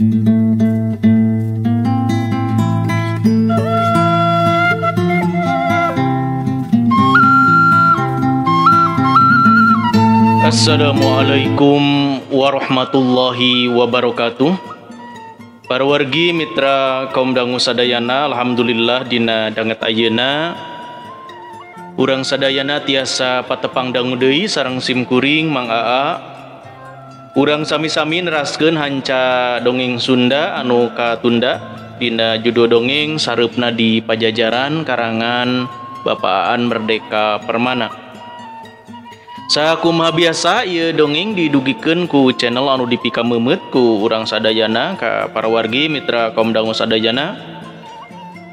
Assalamualaikum warahmatullahi wabarakatuh. Para wargi mitra kaum dangu sadayana, alhamdulillah dina danget ayeuna urang sadayana tiasa patepang dangu deui sareng simkuring Mang Aa. Urang sami-sami neraskeun hanca dongeng Sunda anu katunda dina judul dongeng Sareupna di Pajajaran karangan Bapak Aan Merdeka Permana. Sakumaha biasa ieu dongeng didugikeun ku channel anu dipikameumeut ku urang sadayana ka para wargi mitra kaum dangu sadayana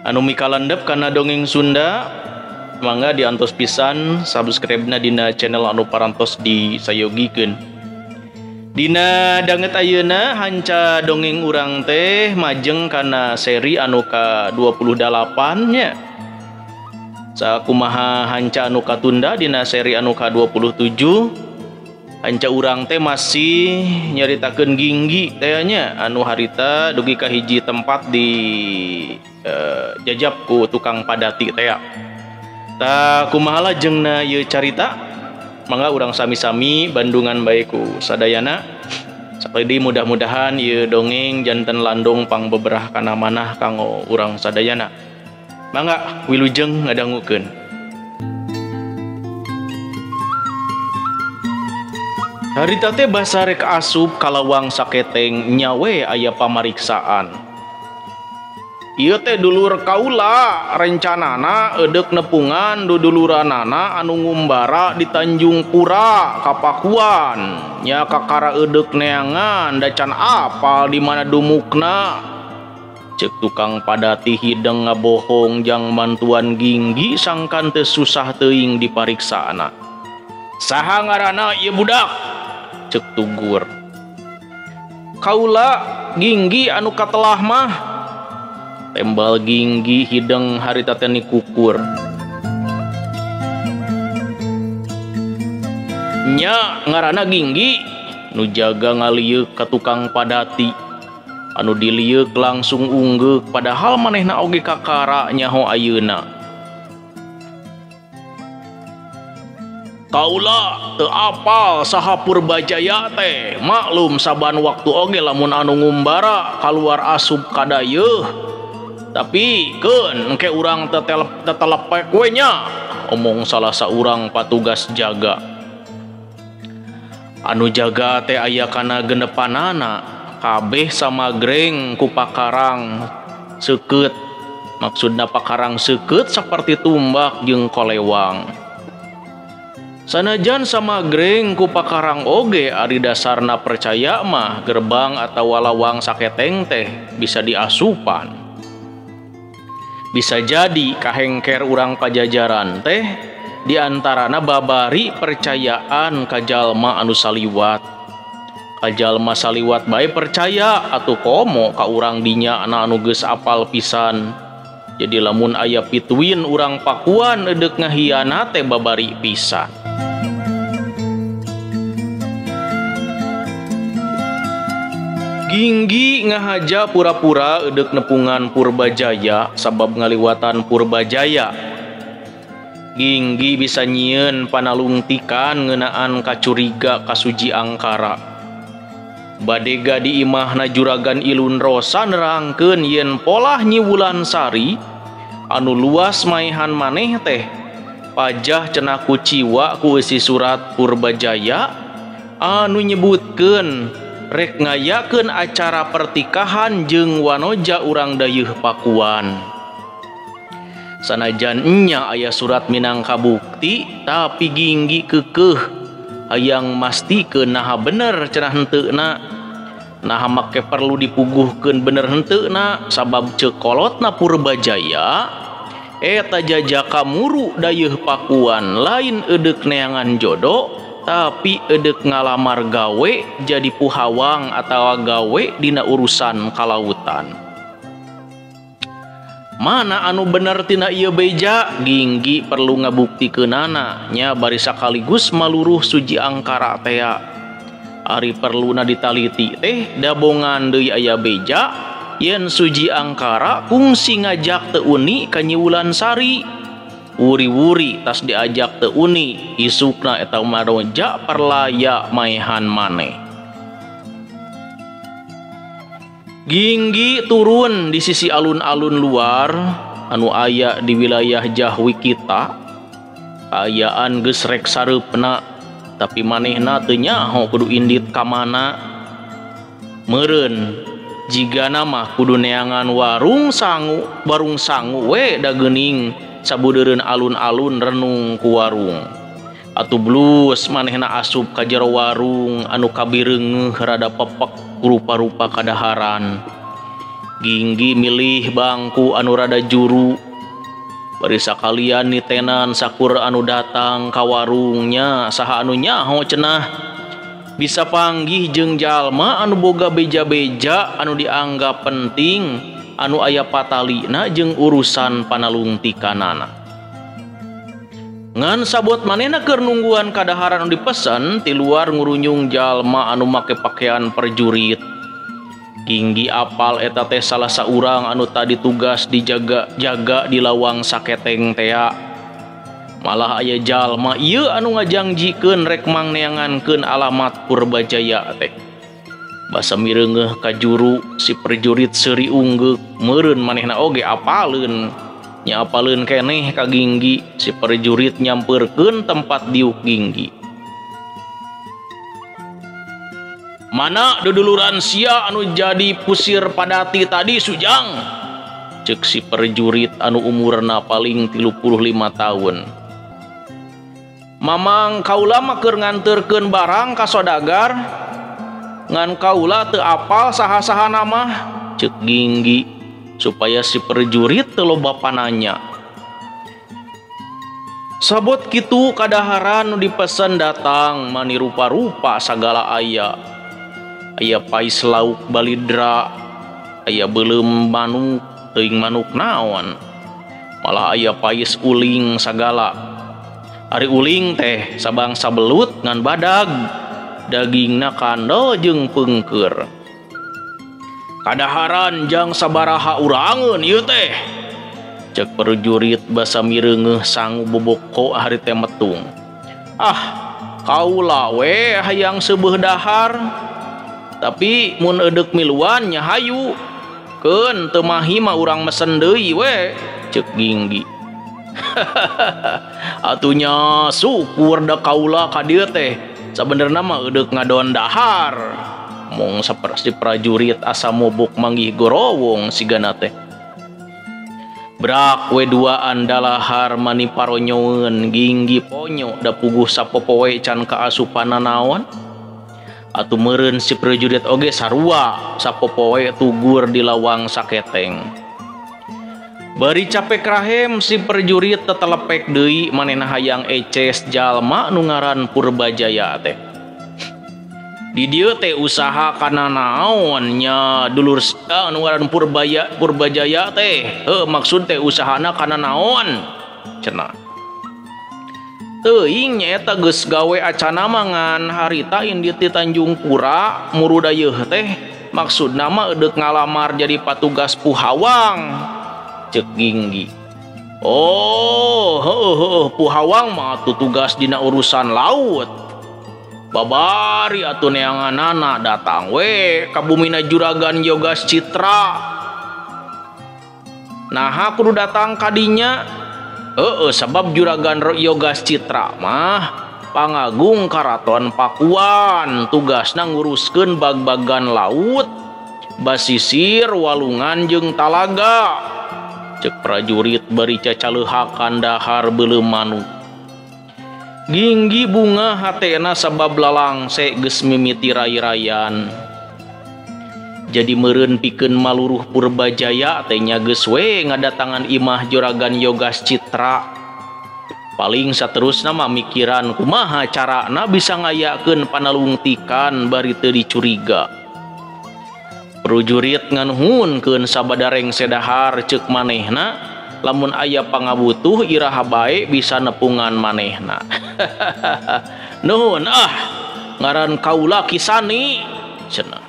anu mikalandep kana dongeng Sunda, mangga diantos pisan subscribe-na dina channel anu parantos disayogikeun. Dina danget ayeuna hanca dongeng urang teh majeng kana seri anu ka 28 nya. Sakumaha hanca anu katunda dina seri anu ka-27, hanca urang teh masih nyaritakeun Ginggi teh nya anu harita dugi ka hiji tempat di jajab ku tukang padati teh. Tah kumaha lajengna ieu carita? Mangga urang sami-sami bandungan bae ku sadayana. Sakali mudah-mudahan ieu dongeng janten landung pangbeberah kana manah kanggo urang sadayana. Mangga wilujeng ngadangukeun. Harita teh basa rek asup kalawang saketeng nyawe aya pamariksaan. Ieu teh dulur kaula rencanana eudek nepungan duduluranana anu ngumbara di Tanjung Pura Kapakuan. Nya kakara eudek neangan da can apal di mana dumukna. Cek tukang padati hideng ngabohong jang mantuan Ginggi sangkan teu susah teuing dipariksana. Saha ngaranna ieu budak? Cek tugur. Kaula Ginggi anu katelah mah. Tembal Ginggi hideng harita teh nikukur. Nya ngaranna Ginggi nu jaga ngalieuk ka tukang padati. Anu dilieuk langsung unggeuk padahal manehna oge kakara nyaho ayeuna. Kaula teu apal saha Purbajaya teh, maklum saban waktu oge lamun anu ngumbara kaluar asup kadayeuh. Tapi keun engke urang tetelepek we nya, omong salah saurang patugas jaga. Anu jaga teh aya kana genepanana. Kabeh sama greng ku pakarang seukeut, maksudna pakarang seukeut saperti tumbak jeung kolewang. Sanajan sama greng ku pakarang oge ari dasarna percaya mah gerbang atawa lawang saketeng teh bisa diasupan. Bisa jadi kahengker urang Pajajaran teh diantarana babari percayaan ka jalma anu saliwat. Kajalma saliwat bae percaya atuh komo ka urang dinya ana anu geus apal pisan. Jadi lamun aya pituin urang Pakuan eudek ngahianat teh babari pisan. Ginggi ngahaja pura-pura eudek nepungan Purbajaya sabab ngaliwatan Purbajaya. Ginggi bisa nyieun panalungtikan ngeunaan kacuriga ka Suji Angkara. Badega di imahna Juragan Ilun Rosa nerangkeun yen polah Nyi Wulansari anu luas maehan maneh teh pajah cenah kuciwa ku eusi surat Purbajaya anu nyebutkeun rek ngayakeun acara pertikahan jeung wanoja urang dayeuh Pakuan. Sanajan nya aya surat minangka bukti tapi Ginggi keukeuh hayang mastikeun naha bener cenah henteuna. Naha make perlu dipuguhkeun bener henteuna sabab ceuk kolotna Purbajaya eta jajaka muru dayeuh Pakuan lain eudek neangan jodoh tapi eudek ngalamar gawe jadi puhawang atawa gawe dina urusan kalautan. Mana anu bener tina ieu beja? Ginggi perlu ngabuktikeunana nya bari sakaligus maluruh Suji Angkara tea. Ari perluna ditaliti teh dabongan deui aya beja yen Suji Angkara kungsi ngajak teu uni ka Nyi Wulansari. Wuri-wuri tas diajak teu uni isukna eta maroja parlaya maehan maneh. Ginggi turun di sisi alun-alun luar anu aya di wilayah Jahwi kita. Kaayaan geus rek sareupna tapi manehna teu nyaho kudu indit ka mana. Meureun jigana mah kudu neangan warung sangu we da geuning sabudeureun alun-alun renung ku warung. Atuh blus manehna asup ka jero warung anu kabireungeuh rada pepek rupa-rupa kadaharan. Ginggi milih bangku anu rada juru. Bari sakalian nitenan sakur anu datang ka warungnya saha anu nyaho cenah. Bisa panggih jeung jalma anu boga beja-beja anu dianggap penting anu aya patalina jeung urusan panalungtikanana. Ngan sabot manehna keur nungguan kadaharan anu dipesen ti luar ngurunyung jalma anu make pakaian perjurit. Ginggi apal eta teh salah saurang anu tadi tugas dijaga-jaga di lawang saketeng tea. Malah aya jalma ieu anu ngajangjikeun rek mangneangankeun alamat Purbajaya teh. Basa mireungeuh ka juru si perjurit seuri unggeuk meureun manehna oge apaleun. Nya apaleun keneh ka Ginggi si perjurit nyampeurkeun tempat diuk Ginggi. Mana duduluran sia anu jadi pusir padati tadi Sujang? Cek si perjurit anu umurna paling 35 tahun. Mamang kaula mah keur nganterkeun barang ka sodagar, ngan kaula teu apal saha-saha mah, cek Ginggi supaya si perjurit teu loba pananya. Sabot kitu kadaharan nu dipesen datang mani rupa-rupa sagala aya. Aya pais lauk balidra, aya beuleum manuk, teuing manuk naon. Malah aya pais uling sagala. Ari uling teh sabangsa belut ngan badag, dagingna kandel jeung peungkeur. Kadaharan jang sabaraha urangeun ieu teh. Cek perjurit basa mireungeuh sangu boboko hari teh metung. Ah, kaula we hayang seubeuh dahar. Tapi mun eudek miluan nya hayu. Keun teu mahi mah urang mesen deui we, cek Ginggi. Atunya syukur da kaula ka dieu teh. Sabenerna mah eudek ngadon dahar. Mong sapersi prajurit asa mobok manggih gorowong sigana teh. Brak we duaan dalahar mani paronyoeun Ginggi ponyo da puguh sapopoe can kaasupan naon. Atuh meureun si prajurit oge sarua sapopoe tugur di lawang saketeng. Bari capek rahem si prajurit tetelepek deui manehna hayang eces jalma nu ngaran Purbajaya teh. Di dieu teh usaha kana naon nya dulur anu ngaran Purbajaya teh. Heuh maksud teh usahana kana naon cenah. Teuing nyaeta geus gawe acana mangan harita indit di Tanjung Pura murudayeuh teh maksudna mah eudek ngalamar jadi patugas Puhawang cek Ginggi. Oh, heuh heuh Puhawang mah atuh tugas dina urusan laut. Babari atuh neanganana datang we ka bumina Juragan Yogas Citra. Naha kudu datang kadinya? Heeh, sebab Juragan Yogas Citra mah pangagung Karaton Pakuan, tugasna nguruskeun bag-bagan laut, basisir, walungan jeung talaga. Cek prajurit bari cacaleuhakan dahar beuleum manuk. Ginggi bunga hatena sabab lalangse geus mimiti rai-rayan. Jadi meureun pikeun maluruh Purbajaya teh nya geus we ngadatangan imah Juragan Yogas Citra. Paling saterusna mah mikiran kumaha carana bisa ngayakeun panalungtikan bari teu dicuriga. Prajurit nganuhunkeun sabadareng sedahar ceuk manehna lamun aya pangabutuh iraha bae bisa nepungan manehna. Nuhun ah. Ngaran kaula Kisani cenah.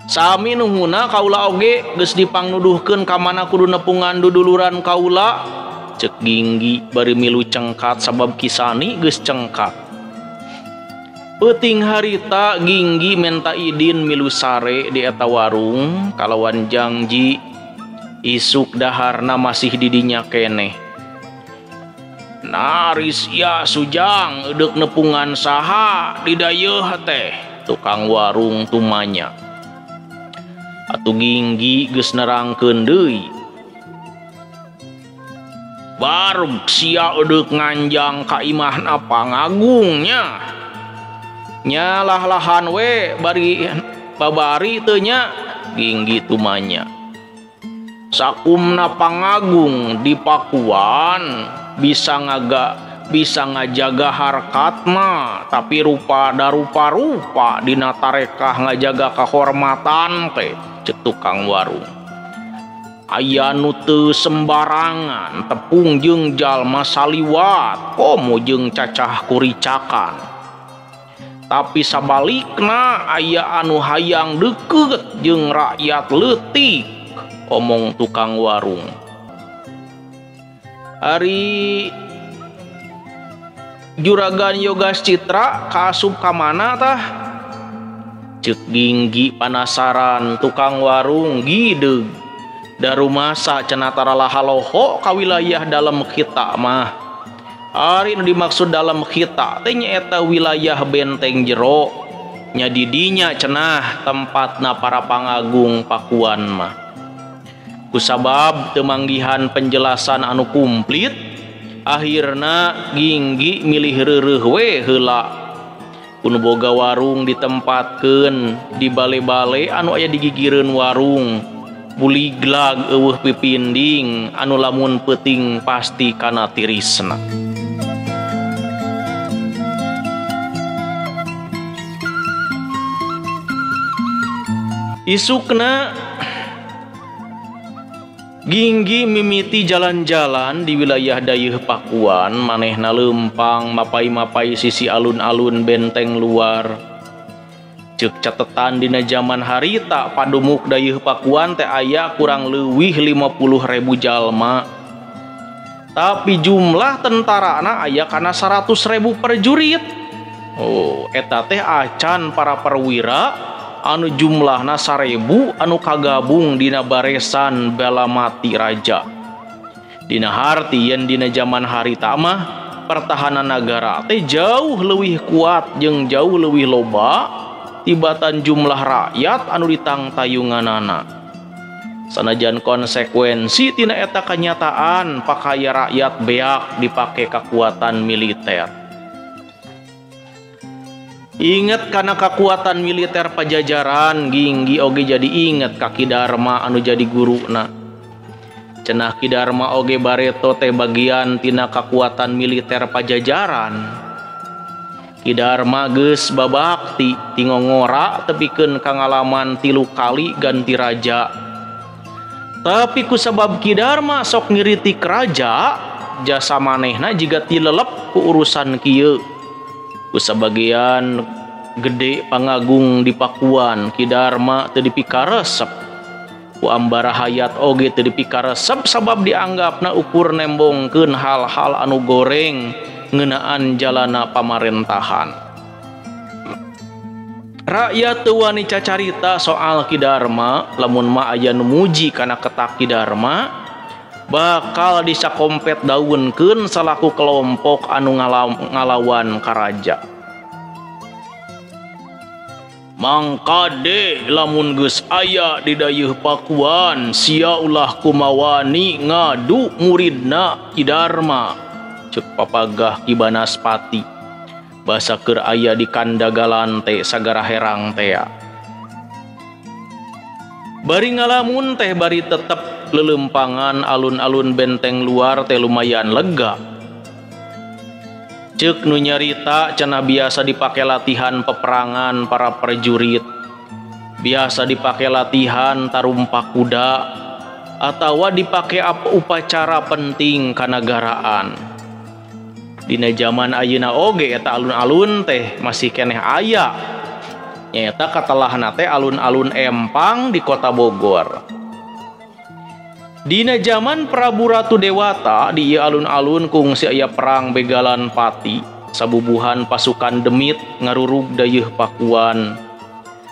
Sami nuhuna kaula oge geus dipangnuduhkeun ka mana kudu nepungan duduluran kaula. Cek Ginggi bari milu cengkat sabab Kisani geus cengkat. Peuting harita Ginggi menta idin milu sare di eta warung kalawan jangji isuk daharna masih didinya keneh. Naris ya sujang edeuk nepungan saha di dayeuh teh tukang warung tumanya. Atuh Ginggi geus nerangkeun deui. Barug sia edeuk nganjang ka imahna pangagungnya. Nyalah-lahan we bari babari teu nya Ginggi tumanya. Sakumna pangagung di Pakuan bisa ngajaga harkat mah tapi rupa darupa-rupa dina tarekah ngajaga kehormatan teh cek tukang warung. Aya nu teu sembarangan tepung jeung jalma saliwat komo jeung cacah kuricakan. Tapi sabalikna aya anu hayang deukeut jeung rakyat leutik omong tukang warung. Ari Juragan Yogas Citra kaasup ka mana tah? Cek Ginggi panasaran tukang warung gideug. Darumasa cenah taralaha loho ka wilayah dalam kita mah. Ari nu dimaksud dalam kita teh nyaeta wilayah benteng jero. Nya didinya cenah tempatna para pangagung Pakuan mah. Kusabab teu manggihan penjelasan anu kumplit, akhirna Ginggi milih reureuh we heula. Kuno boga warung ditempatkeun di bale-bale anu aya di gigireun warung. Buliglag eueuh pipinding anu lamun peuting pasti kana tirisna. Isukna Ginggi mimiti jalan-jalan di wilayah Dayeuh Pakuan, manehna leumpang mapai-mapai sisi alun-alun benteng luar. Ceuk catetan dina jaman harita padumuk Dayeuh Pakuan teh aya kurang leuwih 50.000 jalma. Tapi jumlah tentarana aya kana 100.000 prajurit. Oh, eta teh acan para perwira anu jumlahna 1.000 anu kagabung dina baresan bala mati raja. Dina harti yen dina jaman harita mah pertahanan nagara teh jauh leuwih kuat jeung jauh leuwih loba tibatan jumlah rakyat anu ditangtayunganana. Sanajan konsekuensi tina eta kanyataan pakaya rakyat beak dipake kekuatan militer. Ingat karena kekuatan militer Pajajaran, Ginggi oge jadi inget ka Ki Dharma anu jadi guruna. Cenah Ki Dharma oge bareto teh bagian tina kekuatan militer Pajajaran. Ki Dharma geus babakti tingongora tepikeun kangalaman 3 kali ganti raja. Tapi kusabab Ki Dharma sok ngiritik raja, jasa manehna jiga tilelep ku urusan kieu. Kusabagian gede pangagung di Pakuan Ki Dharma teu dipikaresep. Ku Ambara Hayat oge teu dipikaresep sabab dianggapna ukur nembongkeun hal-hal anu goreng ngeunaan jalana pamarentahan. Rakyat teu wani cacarita soal Ki Dharma, lamun mah aya nu muji kana ketak Ki Dharma bakal disakompet daunkeun salaku kelompok anu ngalawan karaja. Mangkade lamun geus aya di Dayeuh Pakuan sia ulah kumawani ngadu muridna Ki Dharma, ceuk papagah Ki Banaspati. Basa keur aya di kandagalan teh sagara herang tea. Bari ngalamun teh bari tetep lelempangan alun-alun benteng luar teh lumayan lega. Ceuk nu nyarita cenah biasa dipake latihan peperangan para prajurit, biasa dipake latihan tarumpak kuda, atawa dipake upacara penting kanagaraan. Dina zaman ayeuna oge eta alun-alun teh masih keneh aya. Nyaeta katelahna teh alun-alun Empang di Kota Bogor. Dina zaman Prabu Ratu Dewata di ieu alun-alun kungsi aya perang begalan pati, sabubuhan pasukan demit ngarurug dayeuh Pakuan.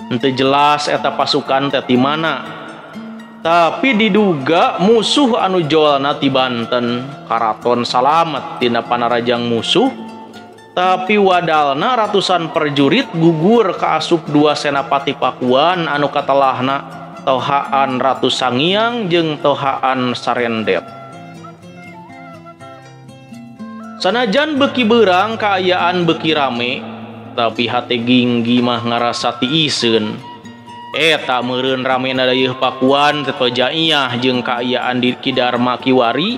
Henteu jelas eta pasukan teh ti mana. Tapi diduga musuh anu jolna ti Banten, karaton salamet tina panarajang musuh, tapi wadalna ratusan perjurit gugur kaasup dua senapati Pakuan anu katelahna Tohaan Ratu Sangiang jeung Tohaan Sarendet. Sanajan beuki beurang kaayaan beuki rame, tapi hate Ginggi mah ngarasa tiiseun. Eta meureun ramena dayeuh Pakuan teh tojaiyah jeung kaayaan di Ki Darma kiwari.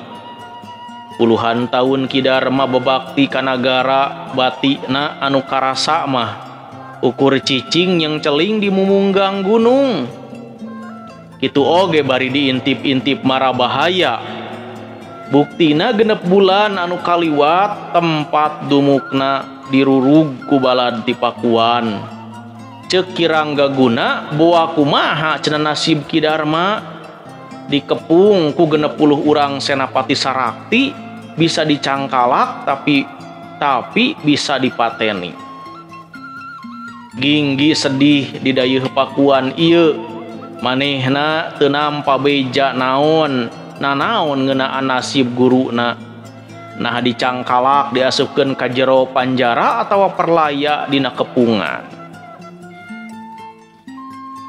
Puluhan tahun Ki Darma bebakti ka nagara, batina anu karasa mah ukur cicing yang celing di mumunggang gunung. Kitu oge bari diintip-intip mara bahaya. Buktina genep bulan anu kaliwat tempat dumukna dirurug ku balad ti Pakuan. Ceuk Ki Rangga Guna boa kumaha cenah nasib Ki Darma dikepung ku 60 urang senapati sarakti, bisa dicangkalak tapi bisa dipateni. Ginggi sedih di dayeuh Pakuan ieu. Manehna teu nampa beja naon, nanaon ngeunaan nasib guruna. Nah dicangkalak diasupkeun ka jero panjara atawa perlaya dina kepungan.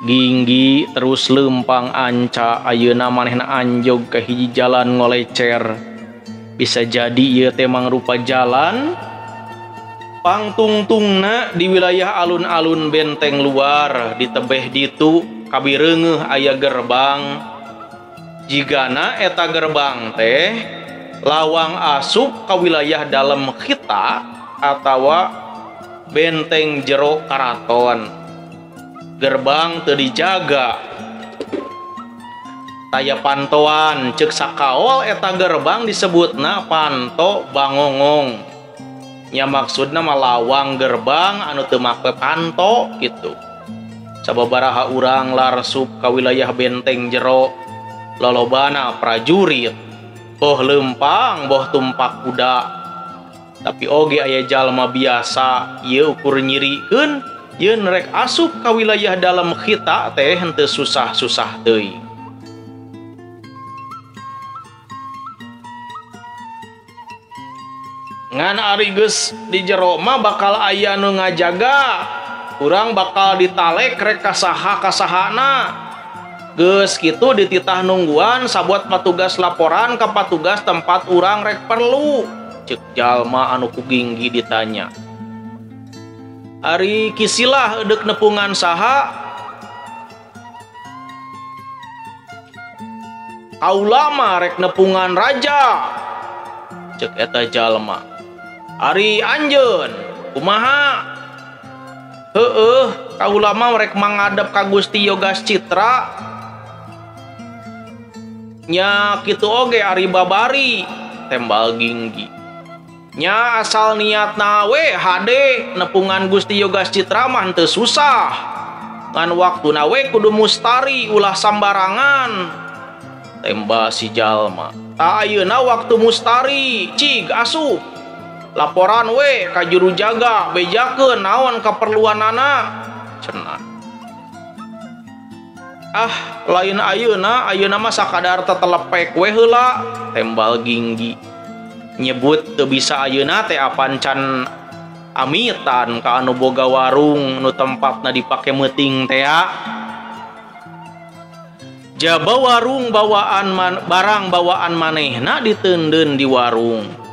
Ginggi terus leumpang anca, ayeuna manehna anjog ka hiji jalan ngolecer. Bisa jadi ieu teh mangrupa jalan pangtungtungna di wilayah alun-alun benteng luar di tebeh ditu. Kabireungeuh aya gerbang, jigana eta gerbang teh lawang asup ka wilayah dalem kita atawa benteng jero karaton. Gerbang teu dijaga, taya pantoan. Ceuk sakaol eta gerbang disebutna panto bangongong. Nya maksudna mah lawang gerbang anu teu make panto kitu. Sababaraha urang larsup ka wilayah benteng jero, lolobana prajurit, boh lempang boh tumpak kuda. Tapi oge aya jalma biasa ieu ukur nyirikeun yeun rek asup ka wilayah dalem kita teh henteu susah-susah teuing. Ngan ari geus di jero mah bakal aya nu ngajaga. Urang bakal ditalek rek kasaha kasahana. Geus kitu dititah nungguan sabuat patugas laporan ka patugas tempat urang rek perlu. Ceuk jalma anu ku Ginggi ditanya. Ari Kisilah edeuk nepungan saha? Kaula mah rek nepungan raja. Ceuk eta jalma. Ari anjeun kumaha? Heeh, kaula mah rek mangadep ka Gusti Yogas Citra. Nya kitu oge ari babari, tembal Ginggi. Nya asal niatna we hade nepungan Gusti Yogas Citra mah henteu susah. Ngan waktuna we kudu mustari ulah sambarangan. Tembal si jalma. Ta ayeuna waktu mustari, cig asup. Laporan we ka juru jaga bejakeun naon kaperluanana cenah. Ah, lain ayeuna, ayeuna mah sakadar tetelepek we heula, tembal Ginggi. Nyebut teu bisa ayeuna teh apan can amitan ka anu boga warung nu tempatna dipake meuting tea. Jaba warung bawaan barang bawaan manehna diteundeun di warung.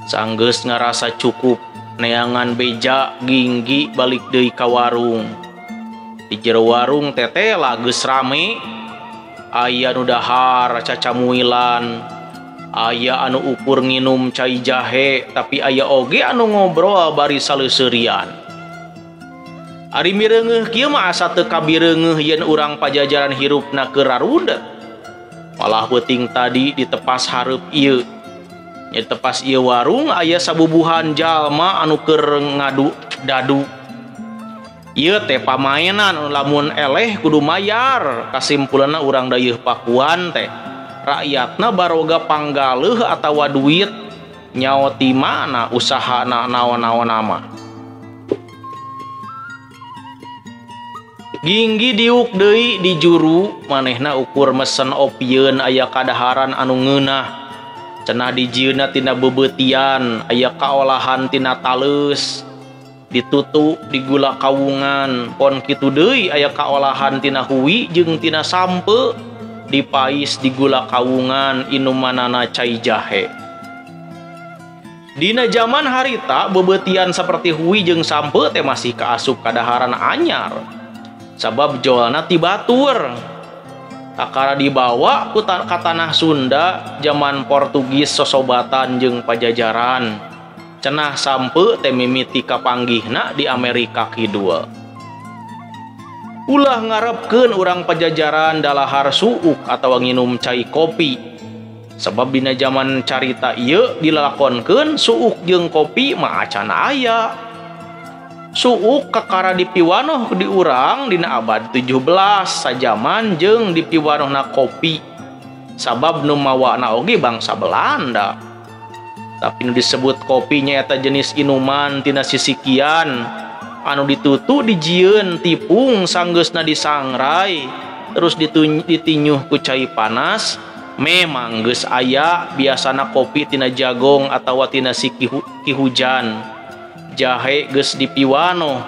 Sanggeus ngarasa cukup neangan beja, Ginggi balik deui ka warung. Di jero warung tetela geus rame, aya nu dahar cacamuilan, aya anu ukur nginum cai jahe, tapi aya oge anu ngobrol bari saleuseurian. Ari mireungeuh kieu mah asa teu kabireungeuh yen urang Pajajaran hirupna keur rarudet. Malah peuting tadi ditepas hareup ieu. Nya tepas ieu warung aya sabubuhan jalma anu keur ngadu dadu. Ieu teh pamainan anu lamun eleh kudu mayar. Kasimpulanna urang dayeuh Pakuan teh rakyatna baroga panggaleuh atawa duit nyawa ti mana usahana naon-naon nama. Ginggi diuk deui di juru manehna ukur mesen opieun aya kadaharan anu ngeunah. Cenah dijieunna tina beubeutian, aya kaolahan tina taleus, ditutu di gula kawungan, pon kitu deui aya kaolahan tina hui jeung tina sampe, dipais di gula kawungan inumanana cai jahe. Dina jaman harita beubeutian saperti hui jeung sampe teh masih kaasup kadaharan anyar. Sabab jolna ti batur. Kakara dibawa ku ka tanah Sunda jaman Portugis sosobatan jeung Pajajaran. Cenah sampe teh mimiti kapanggihna di Amerika Kidul. Ulah ngarepkeun urang Pajajaran dalahar suuk atawa nginum cai kopi. Sabab dina jaman carita ieu dilalakonkeun suuk jeung kopi mah acan aya. Suuk kakara dipiwanoh di urang dina abad 17 sajaman jeung dipiwanohna kopi. Sabab nu mawana oge bangsa Belanda. Tapi nu disebut kopi nyaeta jenis inuman tina sisikian anu ditutu dijieun tipung sanggeusna disangrai terus ditinyuh ku cai panas. Memang geus aya biasana kopi tina jagong atawa tina siki hujan. Jahe geus dipiwanoh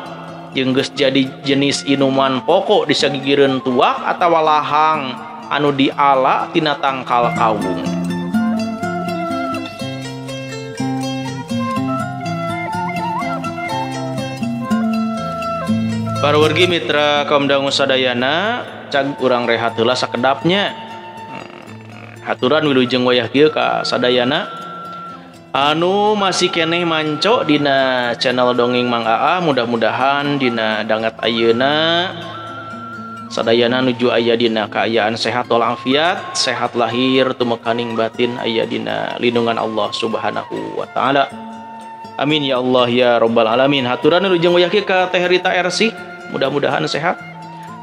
jeung geus jadi jenis inuman pokok di sagigireun tuak atawa lahang anu diala tina tangkal kawung. Parwargi mitra kaum dangu sadayana, cag urang rehat heula sakedapnya. Haturan wilujeng wayah kieu ka sadayana anu masih keneh manco dina channel Dongeng Mang Aa, mudah-mudahan dina dangat ayeuna sadayana nuju aya dina kaayaan sehat walafiat, sehat lahir tumekaning batin, aya dina lindungan Allah Subhanahu wa taala. Amin ya Allah ya robbal alamin. Haturan wilujeng wayah kieu ka Teh Rita RC, mudah-mudahan sehat.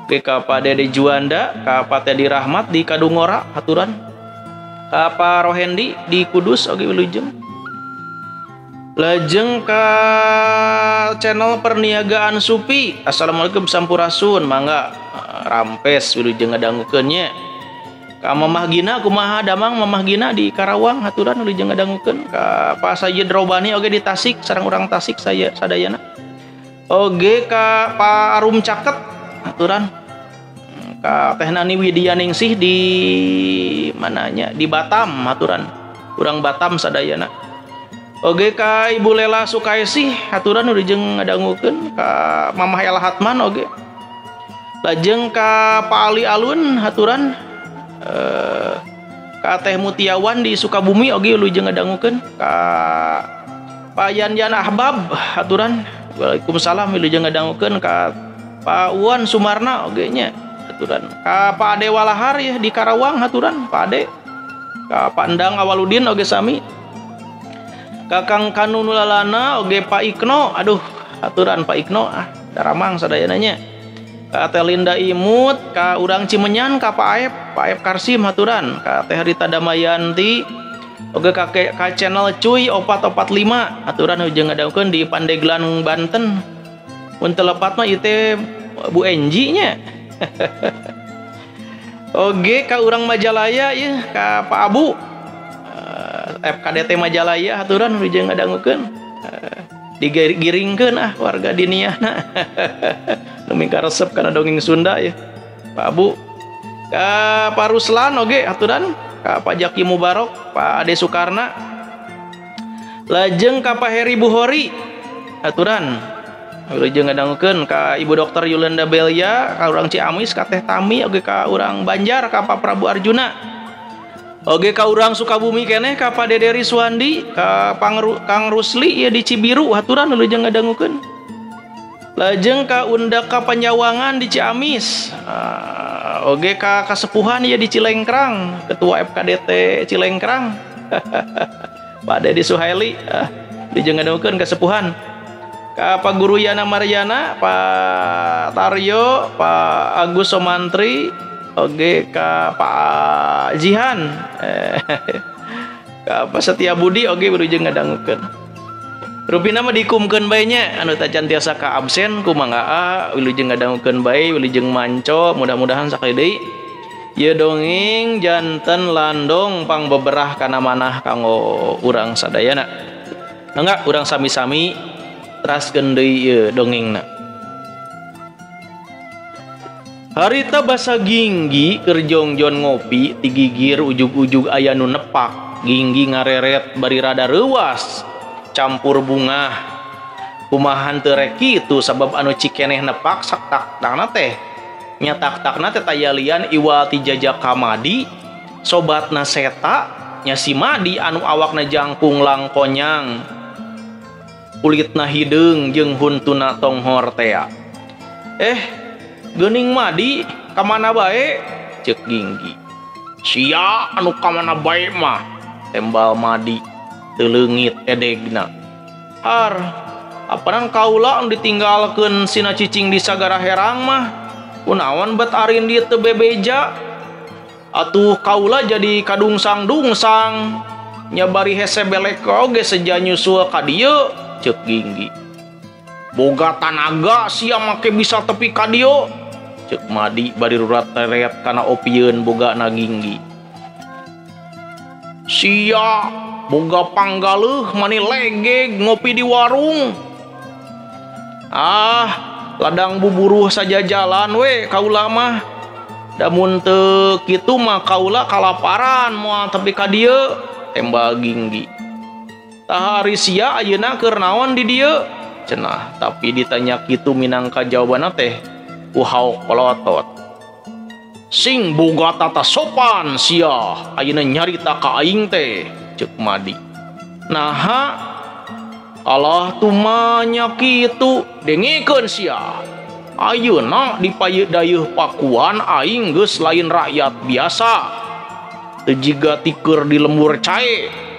Ke Pak Dede Juanda, ka Pak Teddy Rahmat di Kadungora, haturan. Ka Pak Rohendi di Kudus oge wilujeng. Lajeng ka channel Perniagaan Supi. Assalamualaikum sampurasun, mangga rampes wilujeng ngadangukeun nya. Ka Mamah Gina kumaha damang Mamah Gina di Karawang, haturan wilujeng ngadangukeun. Ka Pak Sayyid Robani oge di Tasik, sareng urang Tasik saya sadayana. Oge ka Pak Arum Caket, haturan. Ka Teh Nani Widianingsih di mananya di Batam, haturan. Urang Batam sadayana. Oge ka Ibu Lela Sukaisih, haturan wilujeng ngadangukeun. Ka Mamah Ella Hatman oge. Lajeng ka Pak Ali Alun, haturan. Ka Teh Mutiawan di Sukabumi oge wilujeng ngadangukeun. Ka Pak Yan Yan Ahbab, haturan. Waalaikumsalam wilujeng ngadangukeun. Ka Pak Wan Sumarna oge nya, haturan. Ka Pak Ade Walahar ya di Karawang, haturan Pak Ade. Ka Pak Endang Awaludin oge sami. Kakang Kanunulalana oge Pak Ikno, aduh aturan Pak Ikno, ah daramang sadayana nya. Ka Teh Linda Imut, ka urang Cimenyan, ka Pak Aep, Pak Aep Karsim haturan, ka Teh Rita Damayanti, oge ka channel Cuy 445 haturan ujung ngadangukeun di Pandeglang Banten. Mun teu lepat mah ieu teh Bu Enji nya. Oge ka urang Majalaya ieu ka Pak Abu. FKDT Majalaya haturan wilujeng ngadangukeun. Digiringkeun ah warga diniahna. Nu mingka resep kana dongeng Sunda ya. Pak Abu. Ka Pak Ruslan oge haturan, ka Pak Jaki Mubarok, Pak Ade Sukarna. Lajeng ka Pak Heri Buhori haturan. Wilujeng ngadangukeun ka Ibu Dokter Yulanda Belia, ka urang Ciamis, ka Teh Tami oge ka urang Banjar, ka Pak Prabu Arjuna. Oge ka urang Sukabumi keneh ka Pak Dede Riswandi, ka Kang Rusli ya di Cibiru haturan wilujeng ngadangukeun. Lajeng ka Undaka Panyawangan di Ciamis. Oge ka Kasepuhan ya di Cilengkrang, Ketua FKDT Cilengkrang. Pak Dedi Suhaili wilujeng ngadangukeun kasepuhan. Ka Pak Guru Yana Mariana, Pak Taryo, Pak Agus Somantri, oge ka Pak Jihan, ka Pak Setia Budi oge wilujeng ngadangukeun. Rupina mah dikumkeun bae nya anu tacan tiasa ka absen ku mangga wilujeng ngadangukeun bae, wilujeng manco, mudah-mudahan sakali deui ieu dongeng janten landong pangbeberah kana manah kanggo urang sadayana. Mangga urang sami-sami teraskeun deui ieu dongengna. Harita basa Ginggi keur jongjon ngopi tigigir ujug-ujug aya nu nepak. Ginggi ngareret bari rada reuwas campur bungah. Kumahan teu rek kitu sabab anu cikeneh nepak saktak-takna teh. Nya tak-takna teh tayalian iwal ti jajaka Madi, sobatna Seta, nya si Madi anu awakna jangkung langkonyang. Kulitna hideung jeung huntuna tonghor tea. Geuning Madi kamana bae? Ceuk Ginggi. Sia anu kamana bae mah, tembal Madi teu leungit edegna. Har, apanan kaula anu ditinggalkeun sina cicing di sagara herang mah, kunaon bet arin dieu teu bebeja? Atuh kaula jadi kadungsang-dungsang, nya bari hese belek oge seja nyusul ka dieu, ceuk Ginggi. Boga tanaga sia make bisa tepi ka dieu, ceuk Madi bari rurat teret kana opieun bogana Ginggi. Sia boga panggaleuh mani legeg ngopi di warung. Ah, ladang buburuh saja jalan we kaula mah. Da mun teu kitu mah kaula kalaparan moal tepi ka dieu, tembal Ginggi. Tah ari sia ayeuna keur naon di dieu? Cenah, tapi ditanya kitu minangka jawabanna teh ku haok polotot. Sing boga tata sopan sia ayeuna nyarita ka aing teh, ceuk Madi. Naha Allah tumanya kitu dengekeun sia. Ayeuna di dayeuh Pakuan aing geus lain rakyat biasa. Teu jiga tiker di lembur cae.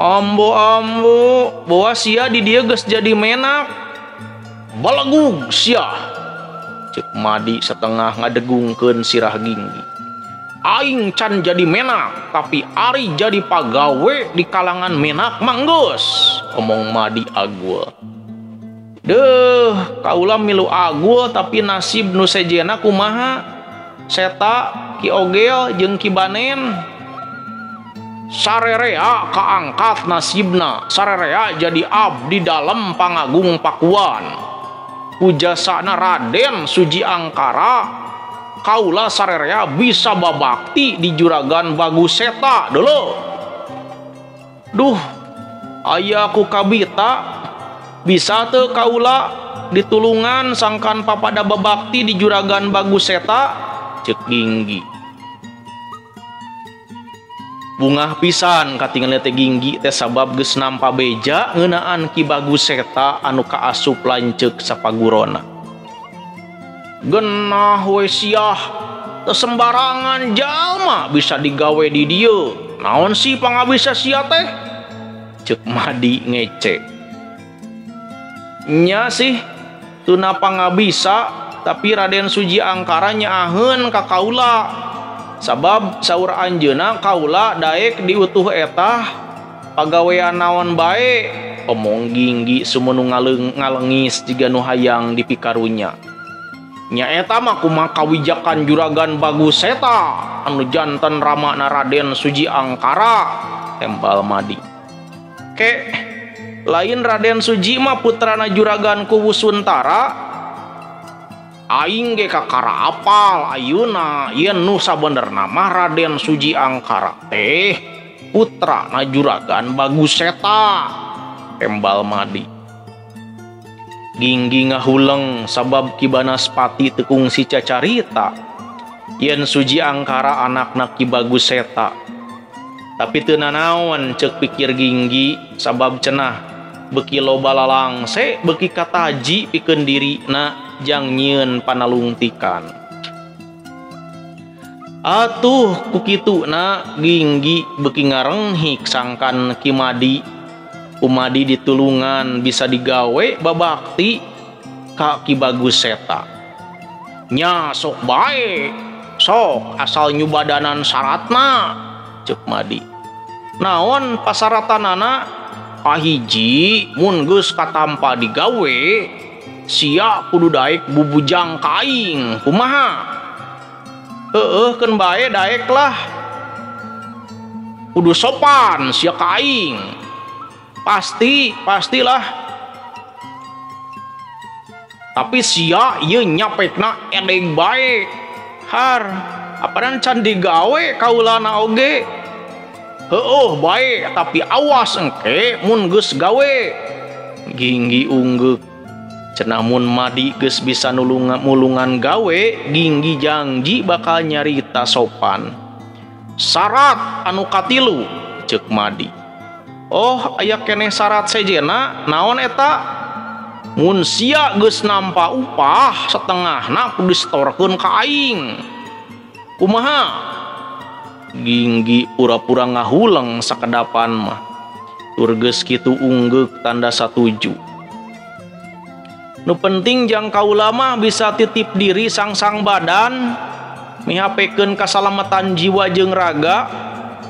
Ambo-ambo bawa sia di dieu geus jadi menak. Balegug sia, ceuk Madi setengah ngadegungkeun sirah Ginggi. Aing can jadi menak, tapi ari jadi pagawe di kalangan menak manggeus, omong Madi agul. Deuh, kaula milu agul tapi nasib nu sejena kumaha? Seta, Ki Ogel jeung Ki Banen. Sarerea kaangkat nasibna, sarerea jadi abdi dalem pangagung Pakuan. Pujasana Raden Suji Angkara, kaula sarerea bisa babakti di juragan Bagus Seta dulu. Duh, aya ku kabita bisa teu kaula ditulungan sangkan papada babakti di juragan Bagus Seta, ceuk Ginggi. Bungah pisan katingalna teh Ginggi teh sabab geus nampa beja ngeunaan Ki Bagus Seta anu kaasup lanceuk sapagurona. Genah we siah, teu sembarangan jalma bisa digawe di dieu. Naon sih pangabisa sia teh? Ceuk Madi ngece. Nya sih tuna pangabisa tapi Raden Suji Angkara nyaaheun ka kaula. Sabab saur anjeunna kaula daek diutuh etah pagawean naon bae, omong Ginggi sumenu ngalengis jiga nu hayang dipikarunya. Nya eta mah kumaha kawijakan juragan Bagus Seta anu janten ramana Raden Suji Angkara, tembal Madi. Ke lain Raden Suji mah putrana juragan Kuwu Suntara. Aing ge kakara apal ayeuna yen nu sabenerna mah Raden Suji Angkara teh putrana juragan Bagus Seta, tembal Madi. Ginggi ngahuleng sabab Ki Banaspati teu kungsi cacarita yen Suji Angkara anakna Ki Bagus Seta. Tapi teu nanaon ceuk pikir Ginggi sabab cenah beuki loba lalangse beuki kataji pikeun dirina jang nyieun panalungtikan. Atuh ku kituna Ginggi beuki ngarenghik sangkan Ki Madi. Ku Madi ditulungan bisa digawe babakti ka Ki Bagus Seta. Nya sok bae, sok asal nyubadanan syaratna, ceuk Madi. Naon pasaratanana? Kahiji mun geus katampa digawe sia kudu daek bubujang ka aing, kumaha? Heueuh keun bae daek lah. Kudu sopan sia ka aing. Pasti, pastilah. Tapi sia ieu nyapekna edeg bae. Har, apanan can digawe kaulana oge. Heueuh bae, tapi awas engke mun geus gawe. Ginggi unggeuk. Cenah mun Madi geus bisa nulungan gawe, Ginggi janji bakal nyarita sopan. Syarat anu katilu, ceuk Madi. Oh, aya keneh syarat sejena, naon eta? Mun sia geus nampa upah setengahna kudu disetorkeun ka aing. Kumaha? Ginggi pura-pura ngahuleng sakedapan mah. Tur geus kitu unggeuk tanda satuju. Nu penting jang kaula mah bisa titip diri sangsang badan, mihapekeun kasalamatan jiwa jeung raga.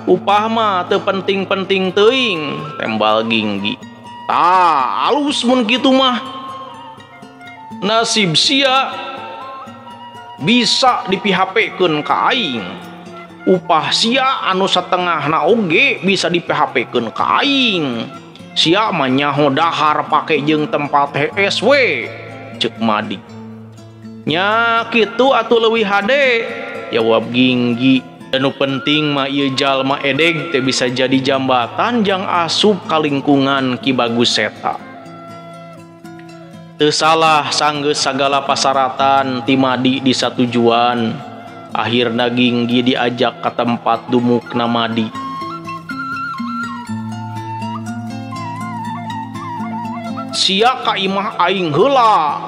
Upah mah teu penting-penting teuing, tembal Ginggi. Tah, alus mun kitu mah. Nasib sia bisa dipihapekeun ka aing. Upah sia anu satengahna oge bisa dipihapekeun ka aing. Sia mah nyaho dahar pake jeung tempat hees we, ceuk Madi. Nya kitu atuh leuwih hade, jawab Ginggi. Anu penting mah ieu jalma edeg teh bisa jadi jambatan jang asup ka lingkungan Ki Bagus Seta. Teu salah sanggeus sagala pasaratan ti Madi disatujuan. Akhirna Ginggi diajak ka tempat dumukna Madi. Sia ka imah aing heula.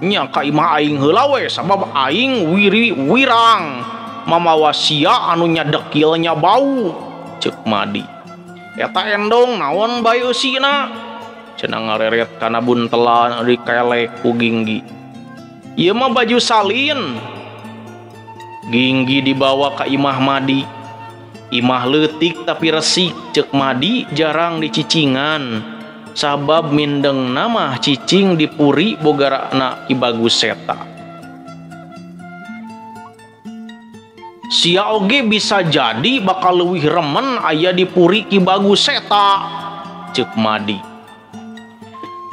Nya ka imah aing heula we sabab aing wiri wirang mamawa sia anu nyadekil nya bau, ceuk Madi. Eta endong naon bae eusina? Cenah ngareret kana buntelan dikelek ku Ginggi. Ieu mah baju salin. Ginggi dibawa ka imah Madi. Imah leutik tapi resik, ceuk Madi jarang dicicingan. Sabab mindeng mah cicing dipuri bogarana Ki Bagus Seta. Sia oge bisa jadi bakal leuwih remen aya dipuri Ki Bagus Seta, ceuk Madi.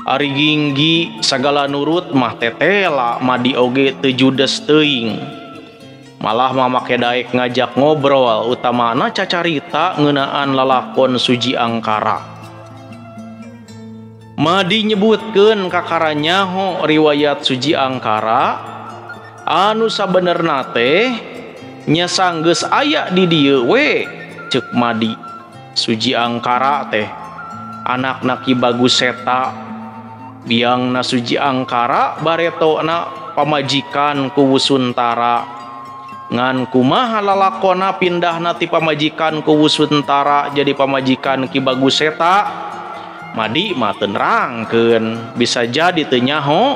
Ari Ginggi sagala nurut mah tetela Madi oge teu judes teuing. Malah mah make daek ngajak ngobrol utamana cacarita ngeunaan lalakon Suji Angkara. Madi nyebutkeun kakara nyaho riwayat Suji Angkara anu sabenerna teh nya sanggeus aya di dieu we, ceuk Madi. Suji Angkara teh anakna Ki Bagus Seta, biangna Suji Angkara baretona pamajikan ku Wusuntara. Ngan kumaha lalakona pindahna ti pamajikan ku Wusuntara jadi pamajikan Ki Bagus Seta? Madi mah teu nerangkeun, bisa jadi teu nyaho,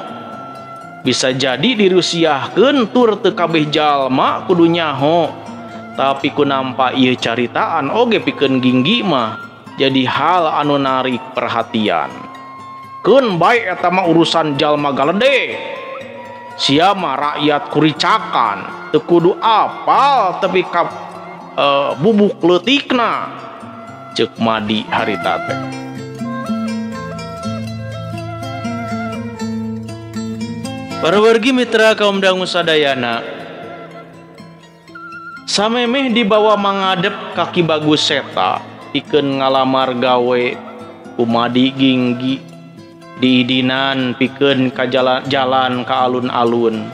bisa jadi dirusiahkeun tur teu kabeh jalma kudu nyaho. Tapi ku nampa ieu caritaan oge pikeun Ginggi mah jadi hal anu narik perhatian. Keun bae eta mah urusan jalma galede. Sia mah rakyat kuricakan, teu kudu apal tapi ka bubuk leutikna, ceuk Madi harita teh. Para wargi mitra kaum dangu sadayana, samemeh dibawa mangadep ka Ki Bagus Seta pikeun ngalamar gawe ku Madi Ginggi diidinan pikeun ka jalan ka alun-alun.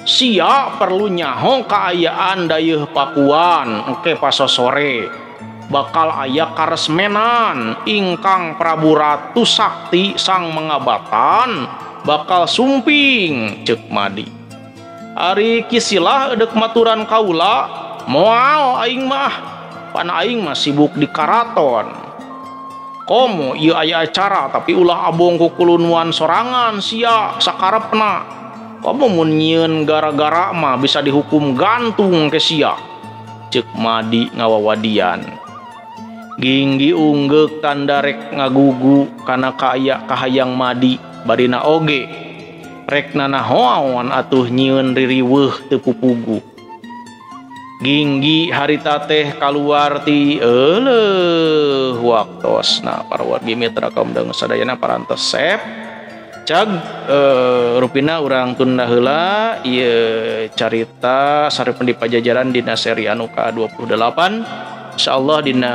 Sia perlu nyaho kaayaan dayeuh Pakuan engke pasosore bakal aya karesmenan ingkang Prabu Ratu Sakti sang mengabatan bakal sumping, ceuk Madi. Ari Kisilah edek maturan kaula moal aing mah pan aing mah sibuk di karaton. Komo ieu aya acara tapi ulah abong kukulunuan sorangan sia sakarepna. Komo mun nyieun gara-gara mah bisa dihukum gantung ke sia. Ceuk Madi ngawawadian. Ginggi unggeuk tanda rek ngagugu kana kaaya kahayang Madi barina oge. Rek nanahoan atuh nyieun ririweuh teu pupugu. Ginggi harita teh kaluar ti euleuh waktosna para wargi mitra kaum dangu sadayana parantos sep. Cag rupina urang tunda heula ieu carita Saripun di Pajajaran dina seri anu ka-28. Insyaallah dina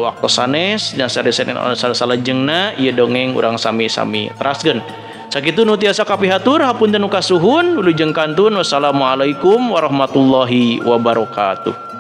waktu sanes dina seri Senin anu salajengna ieu dongeng urang sami-sami teraskeun. Sakitu nu tiasa kapihatur hapunten nu kasuhun wilujeng kantun wassalamualaikum warahmatullahi wabarakatuh.